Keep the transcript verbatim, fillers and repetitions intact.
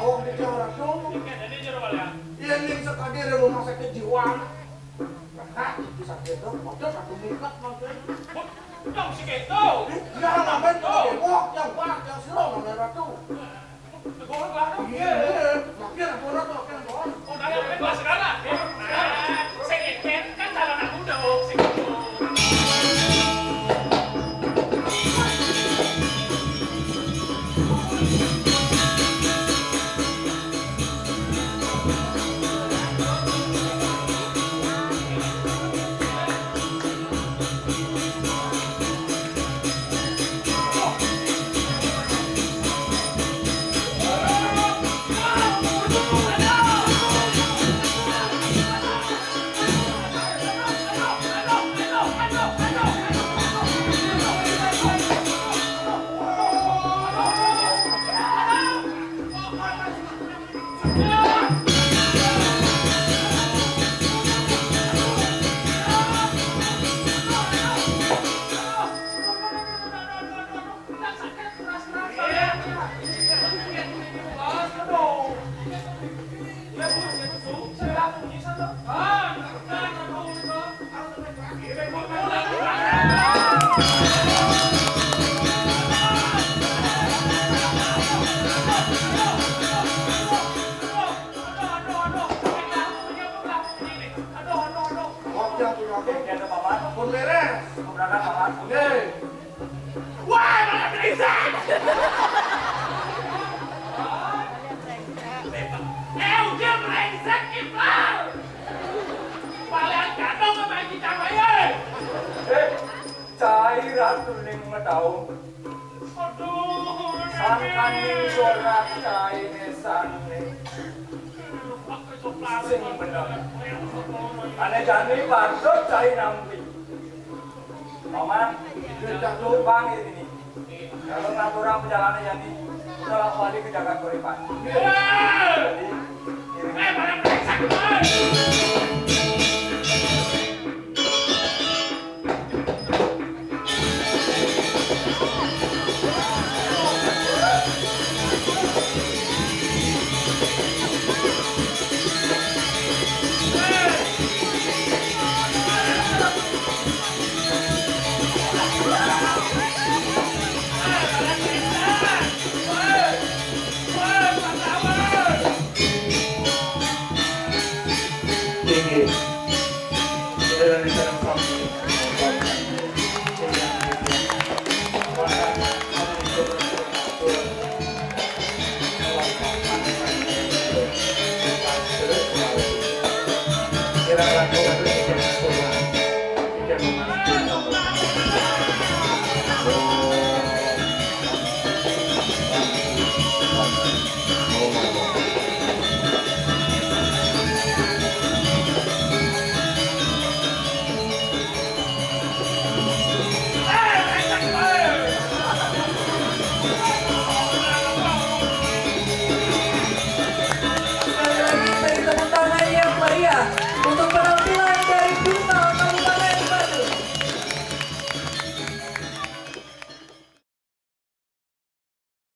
Awak di jero, Ratu. Ini sekali di rumah sakit jiwa. Nah, bisa gitu, model satu mingkat nanti. Yang si Keto. Ih, dia ngamen tuh, dewok, yang bak, yang siro, ngamen Ratu. Iya, makin aku Ratu, makin. Oh, nah, yang main pas sekarang, ya. Nah, si Ken kan calon aku dong, si Keto. Ada paman. Pun beres. Keberangkat paman. Oke. Wah, malah brengsek. Eh, udah brengsek, Ipar. Paling kantong apa kita, Maye? Eh, cai ratu ning ngetau. Aduh, sangkan ning suara cai nesan nih. Sing bener. Ane jani patut cai nampi. Paman, duit dah tumpang ini nih. Kalau ngaturang perjalanan jani, kita balik ke Jakarta Koripan. Jadi, ini.